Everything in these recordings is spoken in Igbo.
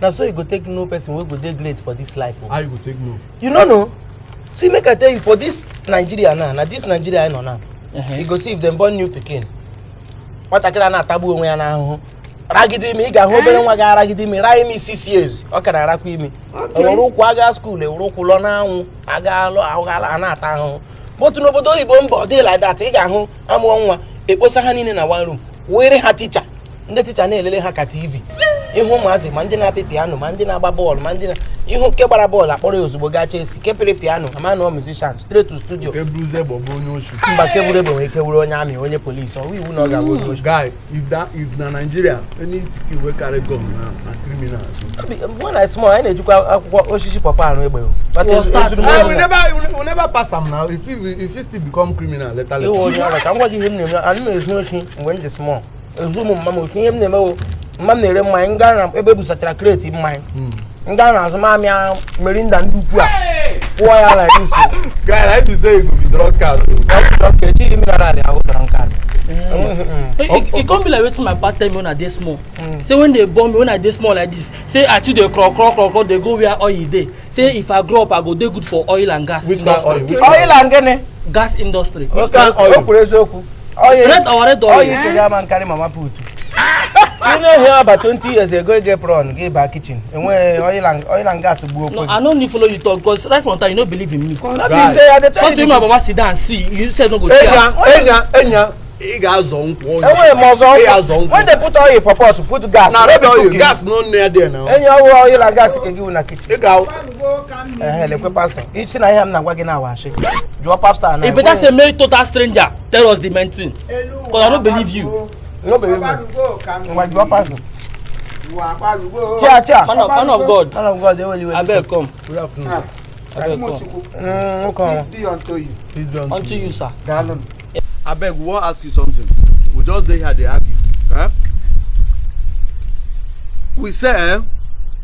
Na so you go take know person wey go dey great for this life o. How you go take know? You no know. See, make I tell you, for this Nigeria now, na this Nigeria I nọ now, you go see if dem born new pikin, nwatakịrị a na-atagbu onwe ya n'ahụhụ, ragide imi. Ị ga-ahụ obere nwa ga-aragide imi, raa imi 6 years, ọ ka na-arakwa imi. Ewere ụkwụ aga school, ewere ụkwụ lọ n'anwụ, aga alụ ahụgala, a na-ata ahụhụ. But n'obodo oyibo, mba, ọ dịghị like that. Ị ga-ahụ amụọ nwa, ekposa ha niile na one room, were ha teacher, ndị teacher na-elele ha ka TV. Ịhụ ụmụazị, ma ndị na-apị piano, ma ndị na-agba bọọlụ, ma ndị na ihu nke gbara bọọlụ, akpọrọ ya ozugbo gaa Chelsea, kepịrị piano, ama na ọ musician, straight to studio. Nke buruzie egbe, ọ bụrụ onye oshi. Mba, keburu egbe nwere ike wuru onye army, onye police. Ọwụ iwu na ọ ga-abụ onye oshi. Guy, if na Nigeria, any pikin wey carry gun now na criminal so. When I small, anyị na-ejikwa akwụkwọ osisi pọpọ arụ egbe o. But Was that- ezuru m Ah, ego we na- never we never pass am now. If you still become criminal later later. Ịwụ onye ọrịa, ka m gwa gị ihe m na-eme. Anyị na-ezu oshi mgbe m dị small, ezu ụmụ mma m oshi. Ihe m na-eme bụ, mma m na-ere mmanya, m gaa na ebe ebusachara crate mmanya, m gaa na azụmahịa Mirinda ndị ukwu a, kwụọ ya like this. Guy, like you say, you go be drunkard o. Okay, ejighị mineral ahụ drunkard. E come be like wetin my pa tell me when I dey small, say when they born me, when I dey small like this, say I too dey crawl crawl crawl crawl dey go where oil dey. Say if I grow up, I go dey good for oil and gas Which kind industry. oil? Which kind? Oil and gịnị? Gas industry. Which kind oil? O kwuru eziokwu. Oil. Red, our red oil. Oil nke ga ama nkarị mama put. Ị na-ehi aba 20 years ago, ije prawn gị baa kitchen, enweghị oil and gas gbuo No. okwe. I no need follow you talk, because right from time you no believe in me. No be say I dey tell you. Something my papa sit down see, you sef no go see Enya. am. Enya, enya, ị ga-azọ nkwụ oil. Enweghị m ọzọ. Ị ga-azọ nkwụ. When they put oil for pot, put gas. Na red oil, gas no near there now. Enyi, ọwụ oil and gas ka gị wụ na kitchen. Ị ga Ehe, lekwe pastor. Isi na ihe m na-agwa gị na-awashi, jụọ pastor na E better say make total stranger tell us the main thing, 'cause I no believe you. No believe me? Ngwa, jụọ pastor. Chia chia. Man of God. Man of God, eweli iwe. Abeg come. Good afternoon. Abeg come. Nwoke ọnwa. Peace be unto you. Peace be unto Unto you, sir. Daalụ. Abeg, we wan ask you something. We just dey here dey argue, eh? We say, eh,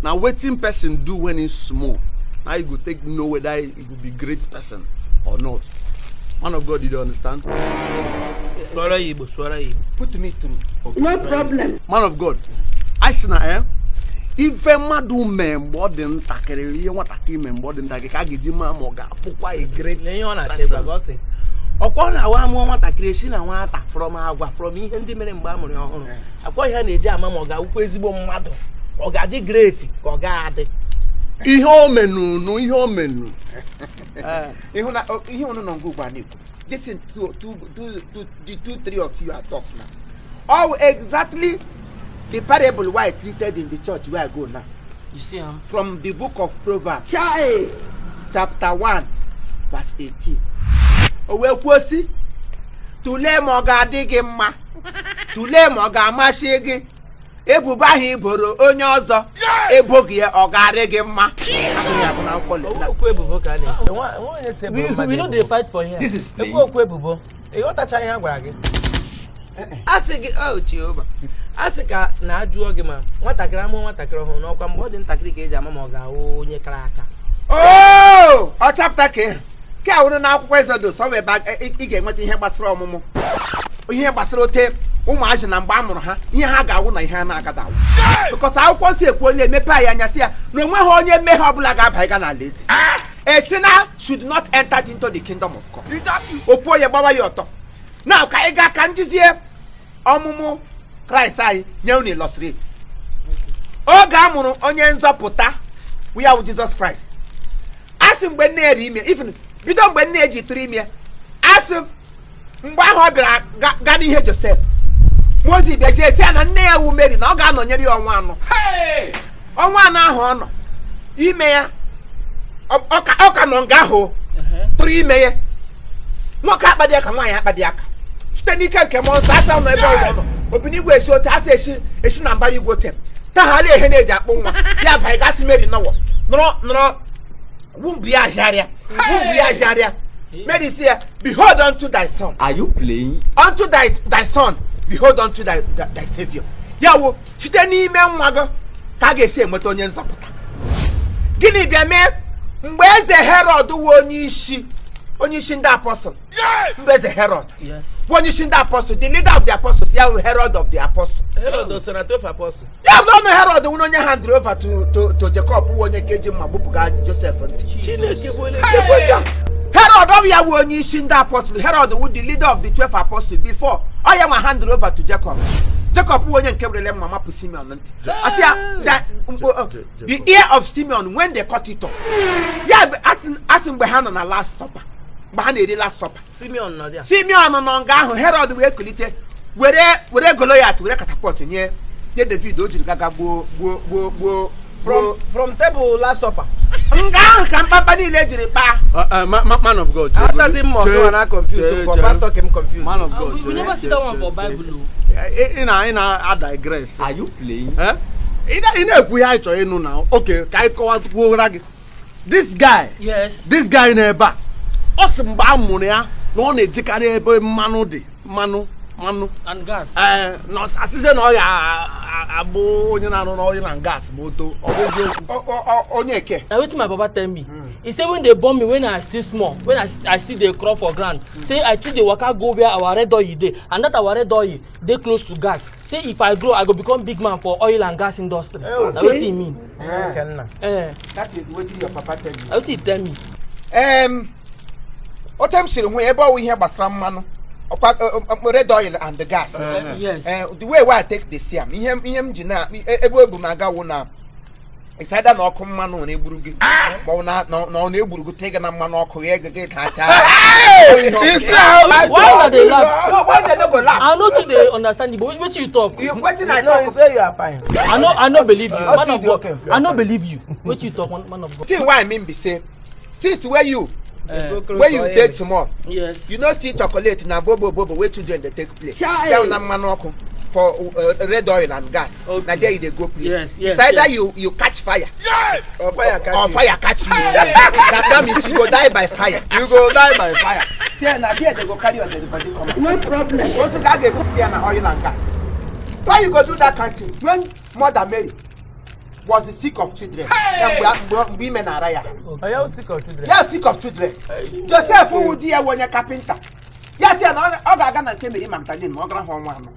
na wetin person do when he small na you go take know whether he go be great person or not. Man of God, you dey understand? Sụọrọ ya Igbo, sụọrọ ya Igbo. Put me through. Man of God, I sị na, eh, ife mmadụ mee mgbe ọ dị ntakịrị, ihe nwatakịrị mee mgbe ọ dị ntakịrị, ka a ga-eji maa ma ọ ga-abụkwa a great Lee ihe ọ na-achọ person. ịgwa gị. Ọ sị ọkwa ọ na-awa amụọ nwatakịrị, esi na nwata from agwa, from ihe ndị mere mgbe a mụrụ ya ọhụrụ, akwa ihe a na-eji ama ma ọ ga-awụkwa ezigbo mmadụ, ọ ga-adị great ka ọ ga-adị. Ihe o menunu, ihe o menu. Ịhụ na ihe unu nọ ngwa ugbu a na-ekwu. This is two, two, two, two, the two, three of you are talk now. Oh, exactly the parable wey I treated in the church where I go now. You see am. From the book of Proverbs, chapter 1, verse 18. O wee kwuo sị, tụlee ma ọ ga-adị gị mma, tụlee ma ọ ga-amasị gị, ebubo ahụ i boro onye ọzọ, eboghị ya, ọ ga-adị gị mma. Agụrụ ya bụ n'akwụkwọ Okwu ebubo ka a na-ekwu. Enwe onye si eboro We mmadụ we no dey ebubo. fight for here. This is playing. Ekwu okwu ebubo, ịghọtacha ihe a gwara gị. A sị gị, oh Jehova, a sị ka na ajụọ gị, ma nwatakịrị amụọ nwatakịrị ọhụrụ n'ọkwa mgbe ọ dị ntakịrị ka eji ama ma ọ ga-awụ onye kara aka. Oo, ọ chapter ka awụrụ n'akwụkwọ Exodus, ọ bụ ebe ị ga-enweta ihe gbasara ọmụmụ, ihe gbasara ote ụmụazị na mgbe a mụrụ ha, ihe ha ga-awụ na ihe ha na-agada awụ, because akwụkwọ nsọ ekwuola, emepe anyị anya, sị ya na onweghị onye mmehie ọbụla ga-aba ịga n'ala eze. A sinner should not enter into the kingdom of God. Okwu onye gbawa ya ọtọ na ka anyị gaa ka njizie ọmụmụ Kraịst anyị nye unu illustrate. Oge a mụrụ onye nzọpụta ya wụ Jizọs Kraịst, a sị mgbe nne ya ri ime, even bido mgbe nne ya ji tụrụ ime, a sị mgbe ahụ ọ bịara ga n'ihe Josef, Mozi bịazie sị ya na nne ya wu Mary, na ọ ga-anọnyere ya ọnwa 4. Ọnwa 4 ahụ ọ nọ ime ya, ọ ka nọ nga ahụ tụrụ ime ya. Nwoke akpadị aka, nwaanyị akpadị aka, site n'ike nke mmụọ nsọ, asa nọ ebe ọ nọ, obinigwe esi ote asa esi esi na mbara igwe ote tagharị ehe na-eji akpụ nwa ya banye gasị. Mary nọwọ nọrọ nọrọ womb ya ahịarịa, womb ya ahịarịa. Mary si ya, "Behold unto thy son." Are you playing? Unto thy son, behold unto thy savior. Ya wụ site n'ime nwa gị ka a ga-esi enweta onye nzọpụta. Gịnị bịa mee mgbe eze Herọd wụ onye isi? Onye isi ndị apostle mbụ, eze Herod. Yes. Bụ onye isi ndị apostle, the leader of the apostles, ya bụ Herod of the apostle. Herod so na 12 apostle. Ya bụ ọnụ Herod nwere onye handed over to Jacob, wụ onye nke ji mma gbupụga Joseph ntị. Chineke bụ onye. Herod, ọ bụ ya wụ onye isi ndị apostle. Herod wụ the leader of the 12 apostles before ọ ya nwa handed over to Jacob. Jacob wụ onye nke werele mma mapụ Simeon ntị, asị ya that the ear of Simeon, when they cut it off, ya bụ asị mgbe ha nọ na last supper, mgbe ha na-eri last supper. Simeon nọ there. Simeon nọ nga ahụ. Herod wee kulite were Goliath, were catapult nye David, o jiri gaga gbuo gbuo gbuo gbuo. From table last supper. Nga ahụ ka mkpamkpa niile jiri kpaa. Man of God. Atazi m ọgụ na confuse for pastor kem confuse. Man of Ah, God. we never see that one for Bible o. Ị na digress. Are you playing? Eh? Ị na-ekwu ihe anyị chọrọ ịnụ na oke ka anyị kọwakwuora gị. This guy, Yes. this guy n'ebe a, ọ sị mgbe a mụrụ ya na ọ na-ejikarị ebe mmanụ dị, mmanụ, mmanụ. And gas. Ee, na asịzie na ọ ga-abụ onye na-arụ n'oil and gas ma o too, ọ bụ eziokwu? Onye eke. Na wetin my papa tell me. He say when they born me, when I still small, when I still dey crawl for ground, say I still dey waka go where our red oil dey, and that our red oil dey close to gas. Say if I grow, I go become big man for oil and gas industry. Na wetin he mean. Chineke nna. Eh. That is wetin your papa tell you? Na wetin he tell me. Ote m siri hụ ya, ebe ọwụ ihe gbasara mmanụ ọkwa red oil and the gas. Yes. The way wey I take dey see am, ihe m ji na ebe o bu m aga wụ na it's either na ọkụ mmanụ na-egburu gị, ma ọ na ọ na-egburu gị tee gị na mmanụ ọkụ ya ego gị dacha. Why una dey laugh? No, why they no go laugh? I no too dey understand you, but wetin you talk? You wetin I No, you talk? say you are fine. I no believe you, man of see, God. okay. I no believe you. Wetin you talk, man of God? Thing wey I mean be say, since wey you Eh, wey you dey small, yes. you no see chocolate na bobo bobo wey children dey take play, ya na mmanụ ọkụ for red oil and gas. Okay. Na there you dey go play. Yes, It's either yes. you catch fire Or fire catch or you. fire catch you. That means you go die by fire. You go die by fire. There, na there they go carry your dead body come out. No problem. Also ga ga-ebupụ ya na oil and gas. Why you go do that kind thing when Mother Mary was sick of children? Ya mgbe ime na-ara ya. Are you sick of children? Ya sick of children. Joseph wụ di ya wụ onye kapịnta. Ya sị ya na ọ ga-aga na nke Mary Magdalene ma ọ gara ha ọnwa 4,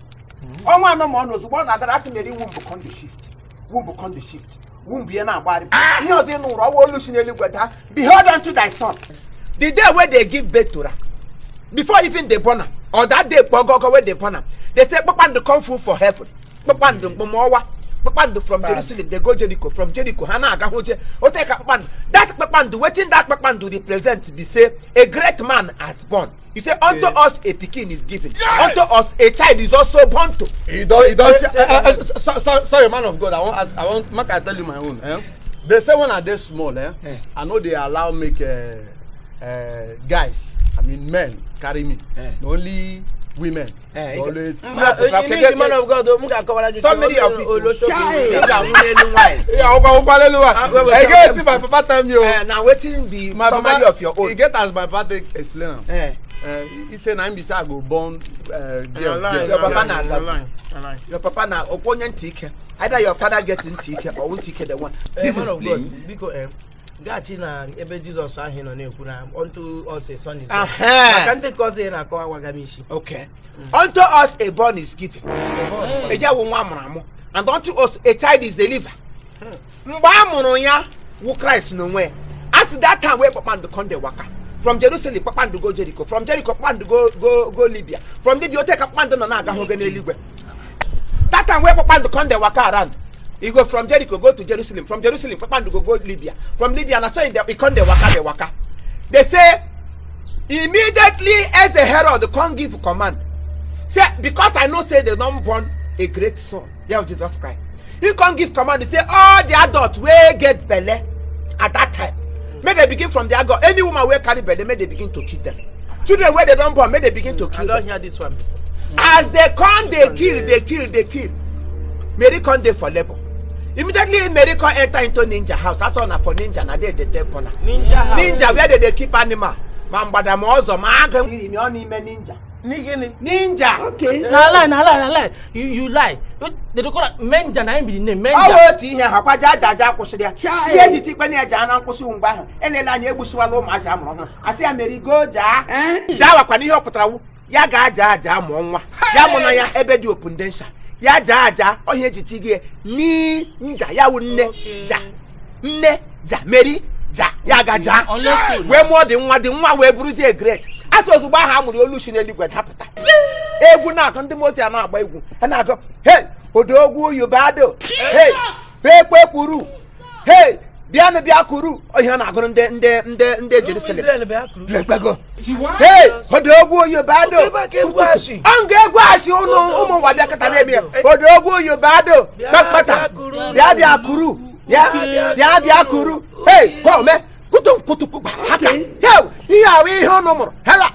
ọnwa 4, ma ọ na ozugbo ọ na-agara, asị Mary womb come dey shift, womb come dey shift, womb ya na-agbagharị. Ihe ọzọ ị nụrụ ọwa olu si n'eluigwe daa, "Behold unto thy son." The day wey they give birth to am, before even they born am, or that day kpọgọgọ wey they born am, they say kpakpando come full for heaven, kpakpando mkpọmọwa, kpakpando from Jerusalem they go Jericho, from Jericho ha na-aga hụ je ote ka kpakpando. That kpakpando, wetin that kpakpando represent be say a great man has born. He say unto us a pikin is given, unto us a child is also born to. You don see. Sorry, man of God, I wan ask, I wan make I tell you my own. Eh? They say when I dey small, eh, Eh. I no dey allow make guys, I mean men, carry me. Eh. Na only women. Eh, Always. Mba, you mean, man of God, m ga-akọwara gị. Summary of it. Olosho. Ị ga-anwụ n'elu nwanyị. Yeah, ọgwa ọgwa lelu wa. Ah, wait, wait, I get wait. wetin my papa tell me o. Eh, na wetin be My summary papa of your own? E get as my papa take explain am. Eh. He say na him be say I go born girls. Girls. Your papa na your papa na okwu onye ntị ike. Either your father get ntị ike or ntị ike the one. This Man is of God, playing. biko, gaghachi na ebe Jizọs ahụ ị nọ na-ekwu na unto us a son is born. Aha. Maka ndị nke ọzọ ị na-akọwa agwaga m isi. Okay, unto us a born is given, eje wụ nwa amụrụ amụ, and unto us a child is delivered. Mgbe a mụrụ ya wụ Christ n'onwe ya. As that time wey kpakpando come dey waka from Jerusalem, kpakpando go Jericho, from Jericho kpakpando go Libya, from Libya ote ka kpakpando nọ na-aga hụ oge n'eluigwe. That time wey kpakpando come dey waka around, e go from Jericho go to Jerusalem, from Jerusalem kpakpando go Libya, from Libya na so e come dey waka, dey waka. They say immediately Eze Herod come give command say, because I know say they don born a great son, yeah, Jesus Christ, he come give command. He say all the adults wey get belle at that time, make they begin from the adult, any woman wey carry belle, make they begin to kill them. Children wey they don born, make they begin to I kill don them. hear this one before. As they come dey kill, dey kill, dey kill, Mary come dey for labour. Immediately Mary come enter into ninja house. That's all, na for ninja na there dey dey born am. Ninja house. Ninja where they dey keep animal, ma mgbada, ma ọzọ, ma agụ imi ọ n'ime ninja. N'igini? Ninja. Na lie, na lie, na lie. You lie. They dey call am Menja, na him be the name. Ọ Menja. bụ otu ihe ha kwa jaa jaa jaa kwụsịrị ya. Ihe eji tikpe na ya jaa na nkwụsị mgbe ahụ elele anya egbusiwala ụmụazị amụrụ ọhụrụ, asị ya merigo jaa jaa wakwana. Ihe ọ pụtara wụ ya gaa jaa jaa mụọ nwa ya mụ na ya ebe dị opundensha ya jaa jaa ọhịa eji tigie ninja, ya wụ nne ja, nne ja, meri ja, ya ga jaa Unless you wee mụọ dị nwa, dị nwa wee bụrụzie great. Asị ozugbo ahụ a mụrụ, olu si n'eluigwe dapụta, egwu na-akụ, ndị moto a na-agba egwu, ha na-agụ, "Hey, odogwu yubado, hey, ekwe kwuru, hey, bịanụ bịa kuru." Ihe ọ na-agụrụ ndị Jerusalem. Israel bịa kuru. Lekpego, "Hey, odogwu yubado." Ebe a ka egwu asị. Ọ nga egwu asị ụnụ ụmụ ụwa bịa kịta na-eme ya, "Odogwu yubado." Bịa, kpakpata. Bịa kuru. Bịa bịa kuru, bịa bịa bịa kuru, hey, home kutu kutu kpukpa haka, hey, ihe ahụ ihe ụnụ mụrụ hela,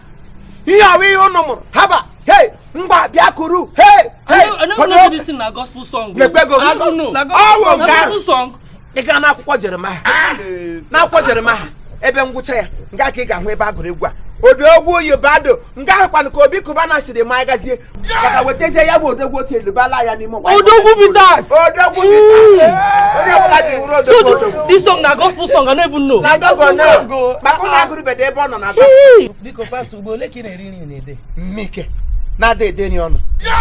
ihe ahụ ihe ụnụ mụrụ haba, hey, ngwa bịa kuru, hey. I Hey, no, I no know say this thing na gospel song o. Lekpego. I no know. Ọ wụ Na nke ahụ. gospel song. Ị gaa n'akwụkwọ Jeremaya, n'akwụkwọ Jeremaya ebe ngwụcha ya, nga ka ị ga-ahụ ebe a gụrụ egwu a, odogwu yubado. Nga ahụkwanụ ka Obi Kubana siri ma gazie maka wetazie ya bụ odogwu otu elubala ya n'ime ụwa. Odogwu Bitters. Odogwu Bitters, onye ọbụla ji wuru So odogwu, odogwu. this song na gospel song. I no even know. Na governor, maka ụlọ agụrụbedo ebe ọ nọ na gọvanọ. Biko pastọ, ugbo ole ka ị na-eri nri na-ede? Mmike na-ada edeni ọnụ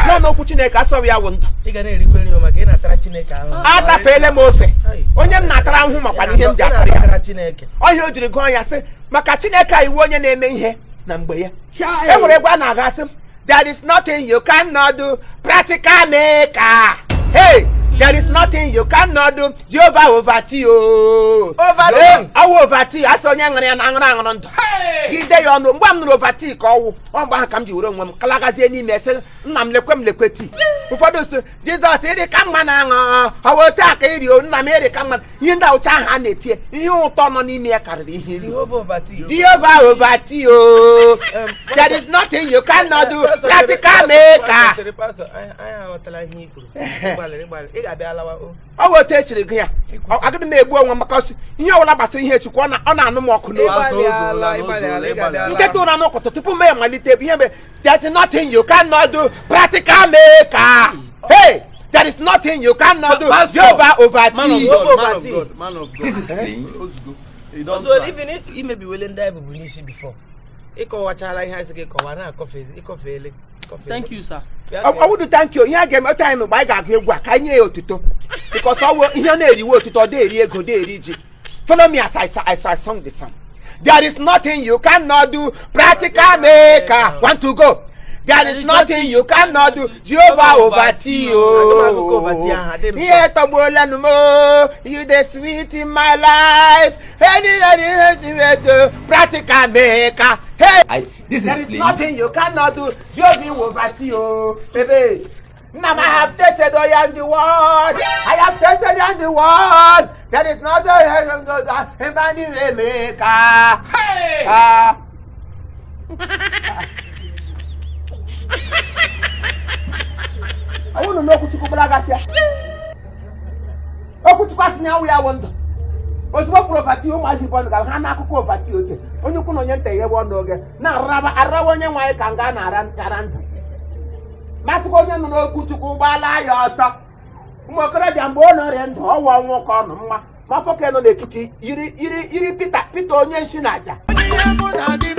naanị okwu Chineke asọghị ya wụ ndụ. Ị ga na-erikwa nri o, maka ị na-atara Chineke ahụhụ. Atafeela m ofe onye m na-atara ahụhụ makwa na ihe m ji Ị atara ya. na-atara Chineke. Ọhịa o jiri gụọ ya sị maka Chineke a iwu onye na-eme ihe na mgbe ya. E nwere egwu a na-aga asị m, "There is nothing you cannot do, practical maker. Hey, there is nothing you cannot do, Jehovah over tea o." Over tea. Ọwụ over tea, asị onye ṅụrụ ya na aṅụrụ aṅụrụ ndụ gide ya ọnụ. Mgbe m nụrụ over tea ka ọwụ ọ, mgbe ahụ ka m ji were onwe m kalagazie n'ime sị nna m lekwe m lekwe tii. Ụfọdụ sị Jizọs ịdị ka mma na aṅụ ọwụ otu a ka iri o, nna m ịrị ka mma. Ihe ndị awụcha ahụ a na-etie, ihe ụtọ nọ n'ime ya karịrị ihe ilu. Jehova over tea. Jehovah over tea o, there is nothing you cannot do, practical maker. Chere pastọ, anyị aghọtala ihe i kwuru. Ịgbalịrị, ịgbalịrị, ị ga-abịa lawa o. Ọ bụ otu echiri gị ya. Agaghị m egbu onwe m maka ọsị ihe ọbụla gbasara ihe Chukwu, ọ na-anụ m ọkụ n'obi. Ịgbalịala, ịgbalịala, ị ga-abịa lawa. Nketa ụra n'ụkụtụ tupu m amalite bụ ihe mere, "There is nothing you cannot do, practical maker. Hey, there is nothing you cannot do." Pastor, Jehovah over Man of tea. God, man of Tea. God, man of God. This is playing. Ozugbo. You don So try. even imebiwele ndị anyị bụbu n'isi before, ịkọwachala ihe anyị sị gị kọwa na-akọfezi, ịkọfeele, ịkọfeele. Thank you, sir. Bịa. Ọ wụdụ thank you. Ihe a ga-eme otu anyị mgbe anyị ga-agụ egwu a ka anyị nye ya otuto, because ọ wụ ihe ọ na-eriwe otuto, ọ dị-eri ego, dị-eri ji. Follow me as I song the song. "There is nothing you cannot do, practical maker." One to go. "There is nothing you cannot do, Jehovah over tea." Agụmagụ over tea ahụ, adị m Oh, ihe tọgbuola m o, you dey sweet in my life. Any practical maker, hey. I, this There is is playing. nothing you cannot do. Jehovah over tea, oh, baby. Now I have tasted all in the world. I have tasted on the world. There is nothing maker. Hey! Ah. Ọ bụrụ na okwuchukwu gbara gasịa, okwuchukwu asị na awụ ya wụ ndụ. Ozugbo kwuru over tea, ụmụazị bọọlụ gara ha n'akụkụ over tea oche, onye ukwu na onye nta eghebe ọnụ oge na-araba arawa onye nwaanyị ka nga na-ara ara ndụ. Masịkwa onye nọ n'okwu Chukwu gbaala ya ọsọ. Ụmụ okorobịa, mgbe ọ nọrịa ndụ ọnwụ ọnwụ ka ọ nọ mma, ma ọfọ ka nọ n'etiti yiri yiri yiri Pita Pita onye nshi na aja. Ihe mụ na di